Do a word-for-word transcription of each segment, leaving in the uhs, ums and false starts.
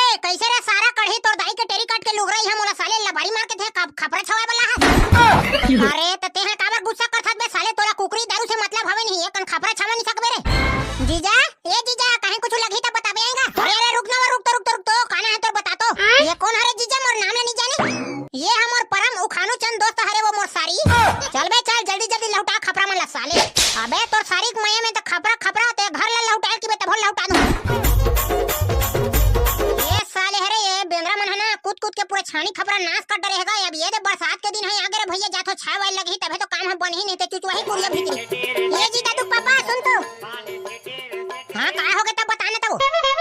ए, कइसे रे सारा कढ़ी, तोर दाई के टेरी काट के लुगरा इहाँ मोला साले लबारी मार के तें खपरा छवाय बर लाहस। अरे त तें ह काबर गुस्सा करथस बे साले, तोला कुकरी दारू से मतलब हवे नहीं, एकन खपरा छवा नहीं सकबे रे। जीजा, ए जीजा, कहीं कुछ लगही त बताबे आएगा। अरे अरे रुक ना, रुक तो, रुक तो, रुक तो, काना है तोर बता तो। ये कौन हरे जीजा, मोर नाम ला नहीं जाने? ये हमर परम उखानू चंद दोस्त हरे, वो मोर सारी। चल बे चल, जल्दी जल्दी लहुटा खपरा मन ला साले। अबे तोर सारी के मया में त खपरा खपरा, ते घर ला लहुटाए कि बे तभो लहुटा दूं। ये साले हरे, ये बेंदरा मन है ना, कूद कूद के पूरा छानी खपरा नाश कर डरे हेगा। अब ये दे बरसात के दिन है, आगे रे भैया जाथो छाय वाय लगही, तभे तो काम ह बनही, नहीं ते चुचवाही कुरिया भीतरी। ये जी दादू पापा सुन तो। हाँ, का होगे तब बता ना तब।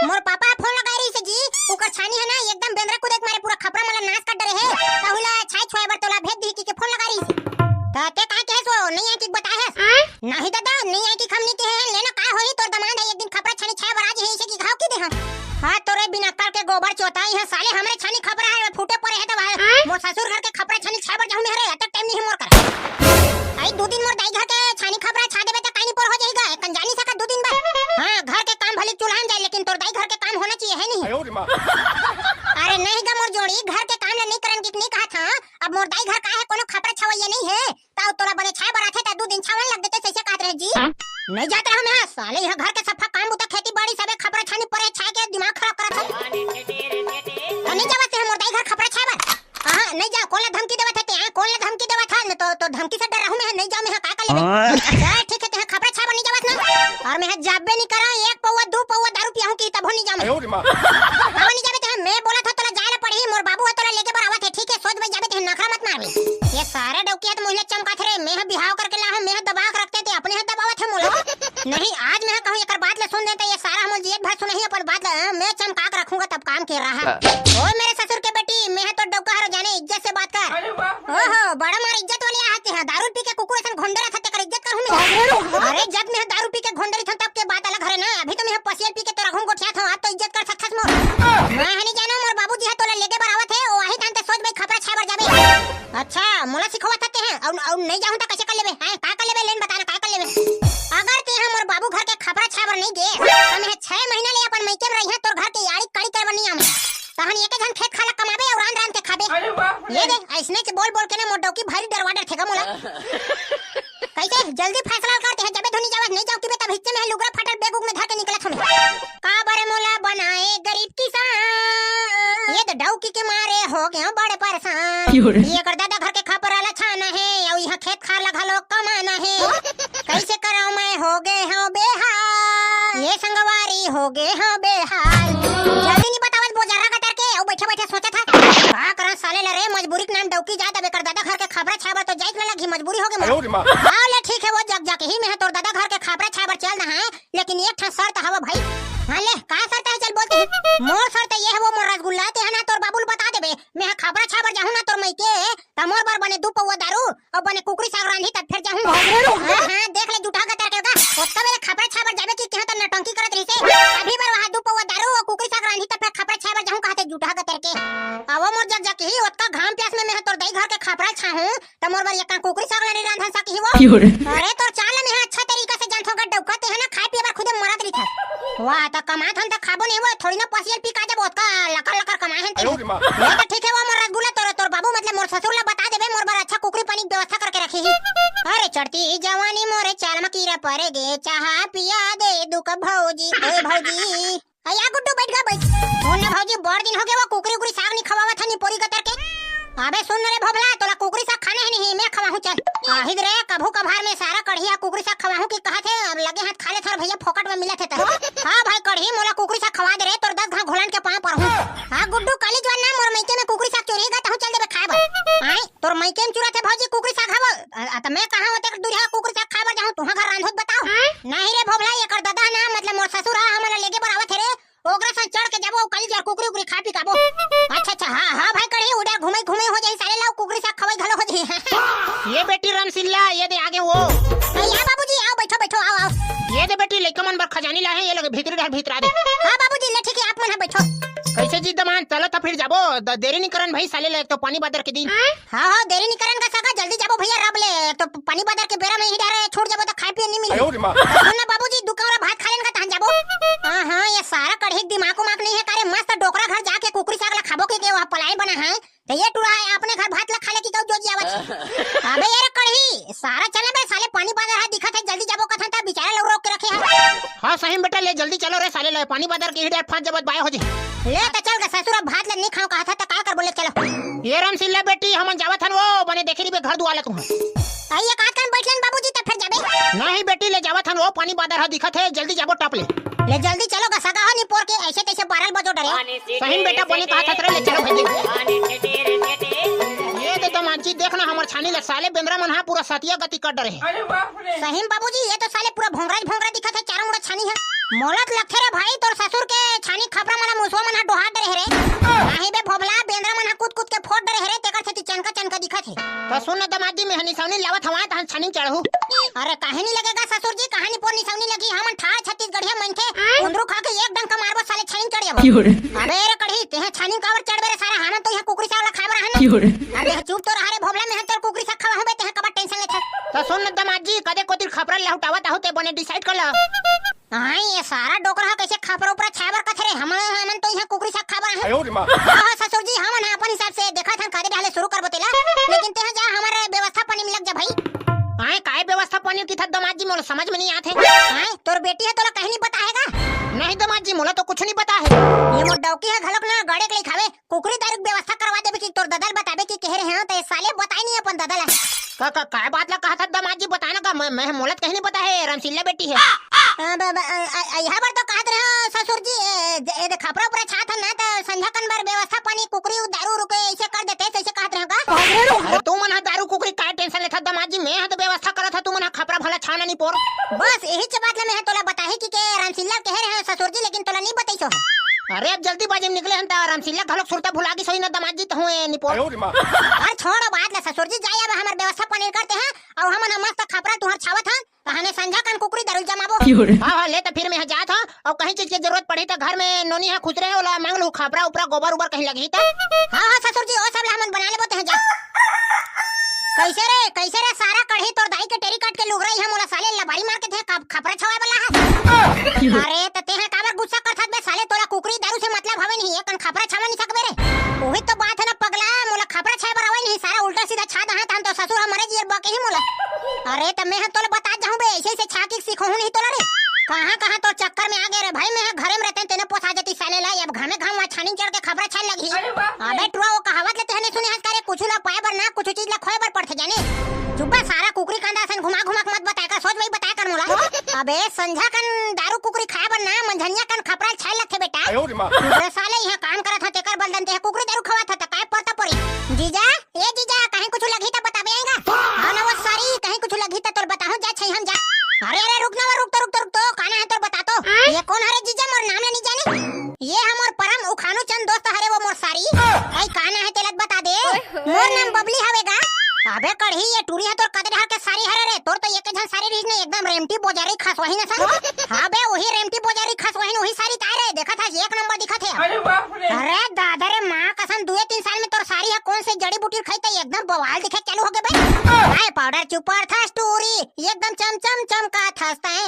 मोर पापा ह फोन लगाए रहिस हे जी, ओकर छानी है ना एकदम बेंदरा कूदे के मारे पूरा खपरा मन ला नाश कर डरे हे। कहूँ ला छाय छुआय बर तोला भेज दिही कि के फोन लगाए रहिस हे। त ते का कहेस वो, नहीं आए कि बताए हस? नहीं दादा, नहीं आए कि हम नहीं कहे हैं, लेना का होही तोर दमांद है, एक दिन खपरा छानी छाय बर आ जही, इसे कि घाव की दे हम। हाँ, तोरे बिना कल के गोबर चोता, इहाँ साले हमरे छानी खपरा है, फूटे पड़े है तब। मोर ससुर घर के खपरा छानी छाय बर जाहूँ मैं, हरे, अतक टाइम नहीं है मोर कर। आई दू दिन मोर दाई घर के छानी खपरा छा देबे त काई नहीं पर हो जाएगा, कन जानी सका दू दिन बर। हाँ, घर के काम भले चूल्हा में जाए, लेकिन तोर दाई घर के काम होना चाहिए, है नहीं? अरे नहीं गा मोर जोड़ी, घर के काम ला नहीं करन की नहीं कहा था। अब मोर दाई घर का है, कोनो खपरा छवैया नहीं है, ताऊ तोला बने छाय बर आथे, त दू दिन छावन लग देते, सइसे कहत रहे जी। नहीं जात रहा मैं, साले यहाँ घर के सफा काम बुता, खेती बाड़ी सबे खपरा छानी परे छाय के दिमाग खराब करत है। त नहीं जावत ते मोर दाई घर खपरा छाय बर। हाँ, नहीं जा, कोन ला धमकी देवत है ते, हाँ, कोन ला धमकी देवत है, तो, तो धमकी से डर रहूं मैं, नहीं जाऊं मैं, का कर लेबे? हाँ। चल, ठीक है, ते खपरा छाय बर नहीं जावत ना, और मैं जाबे नहीं करा, एक पौवा, दू पौवा दारू पियाहूं कि तभो नहीं जाऊं मैं। आयो रे माँ। तभो नहीं जाबे ते, मैं बोला था तोला जाए ला पड़ही, मोर बाबू है तोला लेके बर आवत है, ठीक है, सोच भाई जाबे ते, नखरा मत मार बे। ये सारा डौकी है तो मुझे चमकात रे, मैं बिहाव करके ला हूं, मैं दबा के रखते ते, अपने हाथ दबावत है मोला। नहीं, आज मैं कहूं एकर बात ला सुन दे त ये सारा हमर जियत भर सुनही अपन बात ला, मैं चमका के रखूंगा तब काम के रहा। ओ मेरे ससुर के बेटी, मैं तो डौका हर जाने, इज्जत से बात कर। अरे बाप रे। ओहो, बड़ा मार इज्जत वाली आहत है, दारू पी के कुकुर असन घोंडे रहत तेकर इज्जत करहूं मैं। अरे जब मैं दारू पी के घोंडे रहत तब के बात अलग हरे ना, अभी तो मैं पसियल पी के तोरा घूम गोठिया था, आज तो इज्जत कर सकथस मोर। मैं नहीं जानो मोर बाबूजी है तोला लेके बर आवत है, ओ आही तान ते सोच भाई खपरा छाय बर जाबे। अच्छा, मोला सिखोवत हते हैं, अउ, अउ नहीं जाहूं त कैसे कर लेबे? हैं, का कर लेबे? लेन बताना, का कर लेबे? अगर ते ह मोर बाबू घर के खपरा छाय बर नहीं गे, त मैं छह महीना ले अपन मइके में रही, तोर घर के यारी काड़ी करे बर नहीं आऊं। तहन एके झन खेत खाला कमाबे अउ रांध रांध के खाबे। अरे बाप रे। ये दे, ऐसने के बोल बोल के ना मोर डौकी भारी डरवा डरथे गा मोला। कैसे? जल्दी फैसला कर, ते ह जबे धुनी जावत नहीं जाओ कि बे तब हिच्चे में लुगरा फाटल बैग उग में धर के निकलत हूं। काबर मोला बनाए गरीब किसान। ये तो डौकी के मारे हो गए बड़े परेशान। क्यों रे? ये कर दादा घर के खपरा ला छाना है, अउ यहाँ खेत खार ला घलो कमाना है। कैसे कराओ मैं हो गए हो बेहाल। ये संगवारी हो गए हो बेहाल। जल्दी नहीं बतावत बोजरा का तरके, अउ बैठे बैठे सोचत हा। का करा साले ला रे, मजबूरी के नाम डौकी जात, अब एकर दादा घर के खपरा छाबर तो जाइत ना लगी, मजबूरी हो गए मोर। अरे माँ। हाँ ले ठीक है, वो जग जाके ही मैं तोर दादा घर के खपरा छाबर चल रहा है। लेकिन एक ठा शर्त हवा भाई। हाँ ले, का शर्त है, चल बोलते हैं। मोर शर्त ये है, वो मोर रसगुल्ला ते है ना, तोर बाबू ल बता देबे, मैं ह खपरा छाबर जाहूं ना तोर मइके, त मोर बर बने दू पौवा दारू अउ बने कुकरी साग रांधी, तब फिर जाहूं। हाँ, हाँ, देख ले जुटा गतर के का, ओतका बेले खपरा छाबर जाबे कि कहां त नटंकी करत रहिसे, अभी बर वहां दू पौवा दारू अउ कुकरी साग रांधी, तब फिर खपरा छाबर जाहूं कहते जुटा गतर के। अवो मोर जग जाके ही, ओतका घाम प्यास में मैं ह तोर दाई घर के खपरा छाहूं, त मोर बर एक कुकरी साग ला नहीं रांधन सकी ही वो। क्यों रे? अरे तोर चाल ल मैं ह अच्छा तरीका से जानथों गा डौका, ते ह ना खाए पिए बर खुदे मरत रहिथस। वाह, त कमात हन त खाबो नहीं वो, थोड़ी ना पसियल पी का जब ओतका लकर लकर कमाए हन ते। अरे माँ। ये तो ठीक है वो मोर रसगुल्ला, तोर, तोर बाबू मतलब मोर ससुर ला बता देबे मोर बर अच्छा कुकरी पानी के व्यवस्था करके रखे ही। अरे चढ़ती जवानी मोरे चाल म कीरा परे गे, चाहा पिया दे दू कप भौजी, ए भौजी। अया गुड्डू, बैठ गा, बैठ। सुन ना भौजी, बड़ दिन हो गए वो कुकरी उकरी साग नहीं खवावत हन, पोरी गतर के। अबे सुन रे भोभला, तोला कुकरी साग खाना है नहीं, मैं खवाहूं, चल। आहिद रे, कभू कभार में सारा कढ़िया कुकरी साग खवाहूं कि कहत है, अब लगे हाथ खा ले थोड़ा भैया, फोकट में मिलत है त। हाँ भाई कढ़ी, मोला कुकरी साग खवा दे रे, तोर दस घाव घोलन के पाँव पर हूँ। हाँ गुड्डू, काली जवान ना मोर मइके में कुकरी साग चोरी गा, तहूं चल देबे खाए बर। आय, तोर मइके में चुरत है भौजी कुकरी साग हवो। अ, अ, त मैं कहाँ होते दूरिहा कुकरी साग खाए बर जाहूं, तुहां घर रांधोत बताओ। नहीं रे भोभला, एकर दादा ना, मतलब मोर ससुर हा, हमन ला लेगे बर आवत है रे। ओकरा संग चढ़ के जाबो, काली जर कुकरी उकरी खा पी काबो। अच्छा, अच्छा, हाँ, हाँ भाई कढ़ी, उधर घूमे घूमे हो जाही साले, लाओ कुकरी साग खवाई घलो हो जाही। ये बेटी रामसिल्ला, ये दे आगे वो। ए, या बाबूजी, आओ, बैठो, बैठो, आओ, आओ। ये दे बेटी, लइका मन बर खजानी ला है, ये लगे भीतरी डहर भीतरा दे। हाँ बाबूजी, ले ठीक है, आप मन ह बैठो। कैसे जी दमान, चलो त फिर जाबो, द-, देरी नहीं करन भाई साले, ले तो पानी बादर के दिन। हाँ, हाँ, देरी नहीं करन का सगा, जल्दी जाबो भैया, रब ले, तो पानी बादर के बेरा में ही डहर छूट जाबो त खाए पिए नहीं मिली। अयो रे माँ। सुन ना बाबूजी, दू कौरा भात खा लेन का तहन जाबो। हाँ, हाँ, ये सारा कढ़ी दिमाग उमाग नहीं है, का रे मस्त डोकरा घर जाके ले त चल गा ससुर, अब भात ल नी खाव कहा था त का कर बोले, चलो। ये रामसिल्ला बेटी, हमन जावत हन वो, बने देखे रहिबे घर दुआर ल तुहर। आई एक आध कन बैठ लेन बाबूजी, त फिर जाबे। नहीं बेटी, ले जावत हन वो, पानी बादर ह दिखत हे, जल्दी जाबो टप ले। ले जल्दी चलो गा सगा हो निपोर के, ऐसे तैसे बारह बजो डरे। सही में बेटा, बने कहा था रे, ले चलो भाई। ये दे दमाद जी, देख ना हमर छानी ल साले बेंदरा मन हा पूरा सतिया गति कर डरे हे। सही में बाबूजी, ये तो साले पूरा भोंगरा भोंगरा दिखत हे, चारों मुड़ा छानी हे। मोला त लगथे रे भाई, तोर ससुर के छानी खपरा मन ला मुसवा मन हा डोहा डरे हे रे। नाही बे भोभला, बेंदरा मन हा कूद कूद के फोड़ डरे हे रे, तेकर सेती चनका चनका दिखत हे। त सुन न दमाद जी, मेंह निसौनी लावत हवं, तहन छानी चढ़हू। अरे काहे नी लगेगा ससुर जी, कहां निपोर निसौनी लगी, हमन ठाड़ छत्तीसगढ़िया मनखे, कुंदरू खा के एक डंका मारबो साले छानी चढ़ जाबो। अबे रे कढ़ी, तेंह छानी काबर चढ़बे रे सारा, हमन तो इहां कुकरी साग ला खाए बर आहन ना। अरे चुप तो रहा रे भोभला, मेंह तोर कुकरी साग खवाहूं बे, तेंह काबर tension लेथस। त सुन न दमाद जी, कदे कोतिर खपरा लहुटावत आहू ते बने decide कर ल। हां, ये सारा डोकरा ह कइसे खपरा उपरा छाए बर कथे रे? हमन, हमन तो इहां कुकरी साग खाए बर आहन। हां, हां, ससुर जी, हमन ह अपन हिसाब से देखत हन, कदे डाले शुरू करबो तेला। लेकिन तेंह जा हमर व्यवस्था पानी में लग जा भाई। आए, काय व्यवस्था पानी किथस दमाद जी, मोला समझ में नी आत हे। आए, तोर बेटी ह तोला कहीं नी बताएगा? नहीं दमाद जी, मोला तो कुछ नी बताए हे। ये मोर डौकी ह घलोक ना गड़े के लइक हावे। कुकरी दारू के व्यवस्था करवा देबे कि तोर ददा ल बताबे कि कहे रहे हंव, त ये साले बताए नी अपन ददा ल। का, का, काय बात ला कहत हस दमाद जी, बताना का? मैं, मैं मोला त कहीं नी बताए हे, रामसिल्ला बेटी हे। अ, ब-, ब-, अ, अ, अ, इहा बर तो कहत रहे हंव ससुर जी, ए, ए, ए, खपरा उपरा छात हन ना, त संझा कन बर व्यवस्था पानी कुकरी दारू उरू के ऐसे कर देते, ऐसे कहत रहे हंव का? अरे तुमन ह दारू कुकरी काय tension लेथव दमाद जी, मेंह तो व्यवस्था करत हंव, तुमन ह खपरा भला छाव ना निपोर। बस इहीच बात ला मेंह तोला बताही कि के रामसिल्ला कहे रहे हंव ससुर जी, लेकिन तोला नी बताइस हों। अरे अब जल्दीबाजी में निकले हन त रामसिल्ला घलोक सुरता भुला गिस होही ना दमाद जी, तहूं ए निपोर। अरे छोड़ बात ला ससुर जी, जाए अब हमर व्यवस्था पानी करते हन, अउ हमन ह मस्त खपरा तुंहर छावत हन, तहने संझा कन कुकरी दारू जमाबो। हां, हां, ले त फिर मेंह जात हंव, अउ कहीं चीज के जरूरत पड़ही त घर में नोनी ह खुसरे हे, ओला मांग लूहू, खपरा उपरा गोबर उबर कहीं लगही त। हां, हां, ससुर जी, ओ सब ला हमन बना लेबो, तेंह जा। कइसे रे, कइसे रे, सारा कढ़ी तोर दाई के टेरी काट के लुगरई हे, मोला साले लबारी मार के तेंह खपरा छवाए वाला हे। अरे, त तेंह काबर गुस्सा करथस बे साले, तोला कुकरी दारू से मतलब हवे नहीं, एकन खपरा छावा नहीं सकबे रे। ओही तो बात हे ना पगला, मोला खपरा छाए बर आवय नहीं, सारा उल्टा सीधा छा दहा, तहन तो ससुर ह मरे जियर बा कही मोला। अरे त मेंह तोला बता जाहूं बे, ऐसे ऐसे छा के सिखोहूं नहीं तोला रे। कहां कहां तोर चक्कर में आ गे रे भाई, मेंह घरे में रहते तेने पोसा जती साले ला, अब घामे घाम वहां छानी चढ़ के खपरा छाए लगही। अबे टुरा, वो कहावत ले तेहने सुने हस का रे, कुछु ला पाए बर ना, कुछु चीज ला खोए बर पड़थे जाने। चुप बे, सारा कुकरी कांदा असन घुमा घुमा के मत बताए कर, सोच भाई बताए कर मोला। अबे संझा कन दारू कुकरी खाए बर ना, मंझनिया कन खपरा छाए लगथे बेटा। अरे साले, इहां काम करत हंव तेकर बलदन तेंह कुकरी दारू खवात हस त काय परता परी? जीजा, ए जीजा, कहीं कुछु लगही त बताबे आएगा। हां ना वो सारी, कहीं कुछु लगही त तोर बताहूं, जा छई हम जा। अरे, अरे, रुक ना वो, रुक तो, रुक तो, रुक तो, काना हे तोर बता तो। ये कोन हरे जीजा, मोर नाम ला नी जाने? ये ह मोर परम उखानू चंद दोस्त हरे वो मोर सारी। भाई काना हे तेला त बता दे। मोर नाम बबली हवे गा। अबे कढ़ी, ये टूरी ह तोर कदे डहर के सारी हरे रे, तोर तो एक झन सारी रहिस ने, एकदम रेमटी बोजारी खसवाही न सन। हां बे, वही रेमटी बोजारी खसवाही न, वही सारी ताय रे, देखत हस एक नंबर दिखत हे। अरे दादा रे, मां कसम, दुए तीन साल में तोर सारी ह कोन से जड़ी बूटी खाई त एकदम बवाल दिखे चालू हो गे बे। काय पाउडर चुपर थस टूरी, एकदम चम चम चमका थस तैं।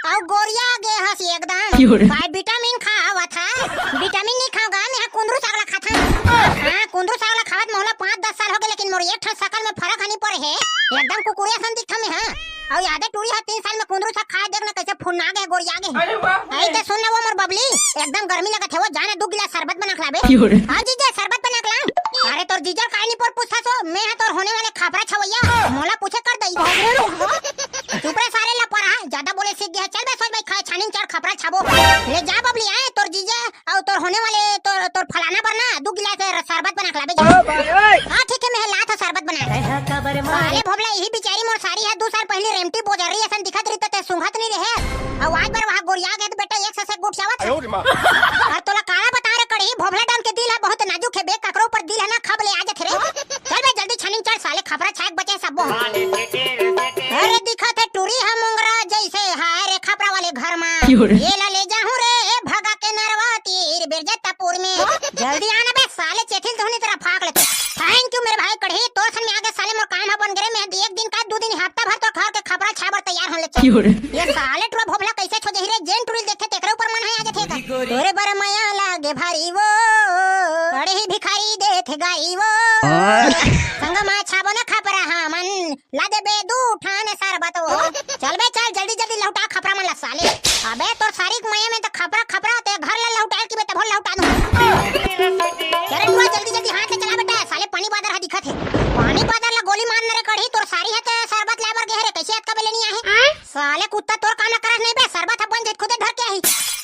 अउ गोरिया गे हस एकदम। काय विटामिन खावत हस? विटामिन नहीं खाव गा, मैं ह कुंदरू साग ला खाथंव। हां, कुंदरू साग ला खावत मोला पांच दस साल हो गे, लेकिन मोर एक ठन सकल में फरक ह नहीं पड़े हे। एकदम कुकुरिया सन दिखथंव मैं ह। अउ यादे टूरी ह तीन साल में कुंदरू साग खाए, देख ना कइसे फुन्ना गे, गोरिया गे। अरे बाप रे। अई त सुन ना वो मोर बबली, एकदम गर्मी लगत हे वो, जा ना दू गिलास शरबत बना के लाबे। हां जीजा, शरबत बना के लांव। अरे तोर जीजा काय निपोर पूछथस वो, मैं ह तोर होने वाले खपरा छवैया, मोला पूछे कर दई। चुप रे सारे लपरा, जादा बोले सीख गे हे। चल बे सोच भाई, खाए छानी चढ़ खपरा छाबो। ले जा बबली, आए तोर जीजा अउ तोर होने वाले तोर, तोर फलाना बर ना दू गिलास शरबत बना के लाबे जा। हां ठीक हे, मैं ह लात हंव शरबत बना के। साले भोभला, इही बिचारी मोर सारी ह दू साल पहिली रेमटी बोजारी असन दिखत रही त तें सूंघत नहीं रहे। अउ आज बर वहां गोरिया गे त बेटा एक से से गुट जावत हे। अउ तोला काला बता रे कढ़ी, भोभला डहन के दिल ह बहुत नाजुक हे बे, ककरो ऊपर दिल ह ना खब ले आ जाथे रे। चल बे जल्दी छानी चढ़, साले खपरा छाए के बचे हे सबो। अरे दिखत हे टूरी ह मोंगरा जइसे, हाय रे खपरा वाले घर मा। ये ला ले जाहूं रे भगा के नरवा तीर बिरजतापुर में। जल्दी आना बे साले, चेथिल धुनी तेरा फाक लेते। Thank you मेरे भाई कढ़ी, तोर सन में आगे साले मोर काम ह बन गे रे। मैं एक दिन का दू दिन, हफ्ता भर तोर घर के खपरा छाए बर तैयार हों ले चल। ये साले टुरा भोभला कइसे छो जही रे, जेन टुरी ल देखथे तेकरे ऊपर मन ह आ जाथे का। तोरे बर मया लागे भारी वो, कढ़ी भिखारी देथे गारी वो। संग मा छाबो ना खपरा हमन, ला देबे दू ठान शरबत वो। चल बे चल, जल्दी जल्दी लहुटा खपरा मन ला साले। अबे तोर सारी के मया में त खपरा खपरा, तें घर ला लहुटाए के बे भर लहुटा दूं। अरे टुरा, जल्दी जल्दी हाथ ले चला बेटा, साले पानी बादर ह दिखत हे। पानी बादर ला गोली मार न रे कढ़ी, तोर सारी ह ते शरबत लाए बर गे हे रे, कइसे अतका बेले नइ आहे? साले कुत्ता तोर काम ला करस नहीं बे, शरबत ह बन जात खुदे धर के आही।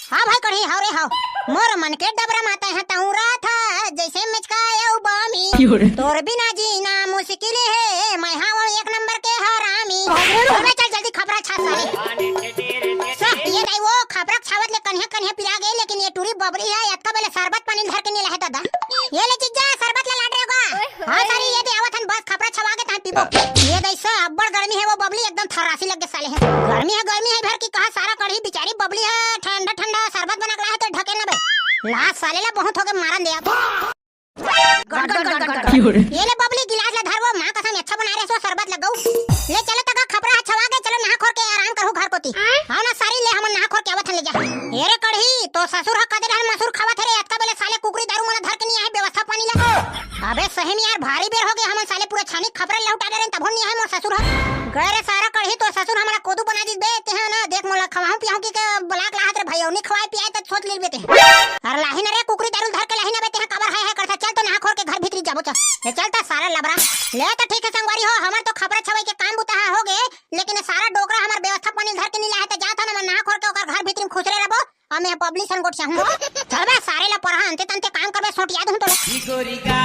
हाँ भाई कढ़ी, हव रे हव। मोर मन के डबरा माता है तौरा था, जैसे मिचका आया बामी। क्यों रे? तोर बिना जीना मुश्किल है, मैं हाँ वो एक नंबर के हरामी। अबे चल जल्दी खपरा छा साले। सा, ये दाई वो खपरा छावत ले कन्हे कन्हे पिरा गए, लेकिन ये टूरी बबरी है, अतका बेले शरबत पानी धर के नहीं लाहे दादा। ये ले जीजा, शरबत ला लाड रे गा। हाँ सारी, ये दे आवत हन बस खपरा छवा के तान पीबो। ये दाई सा अब्बड़ गर्मी है, वो बबली एकदम थर्रासी लग गे साले है। गर्मी है, गर्मी है भर की कहा सारा कढ़ी बिचारी बबली है, ठंडा ठंडा शरबत बना के लाहे तो ढके ना बे। ला साले ला बहुत हो गए मारन दे अब। गड़, गड़, गड़, गड़, गड़। ये ले बबली गिलास ला धर वो, माँ कसम अच्छा बनाए रहे सो शरबत लगऊ। ले चलो तक खपरा ह छवा के, चलो नहा खोर के आराम करू घर कोती। हाँ ना सारी, ले हमन नहा खोर के आवत हन ले जा। ये रे कढ़ी, तो ससुर ह कदे रहन मसूर खावत हे रे, अतका बेले साले कुकरी दारू मन धर के नहीं आहे व्यवस्था पानी ला। अबे सही में यार भारी बेर हो गए, हमन साले पूरा छानी खपरा लहुटा दे रहे तभो नहीं आहे मोर ससुर ह। गए रे सारा कढ़ी, तो ससुर हमारा कोदू बना दीस बे, तेहा ना देख मोला खवाहूं पियाहूं की के बलाक लाहत रे भाई, नहीं खवाए पियाए त सोच ले बेटे। अरे लाही न रे कुकरी दारू धर के लाही न बे, तेहा काबर हाय हाय करता, चल तो नहा खोर के घर भीतरी जाबो चल। ले चल ता सारा लबरा। ले तो ठीक है संगवारी हो, हमर तो खपरा छवाई के काम बुता हा हो गे, लेकिन ये सारा डोकरा हमर व्यवस्था पानी धर के नहीं लाहे त जात हन, हमन नहा खोर के ओकर घर भीतरी में खुसरे रहबो। अब मैं पब्लिक सन गोठिया हूँ। चल बे सारे ला परहा अंते तंते काम करबे सोटिया दूँ तो।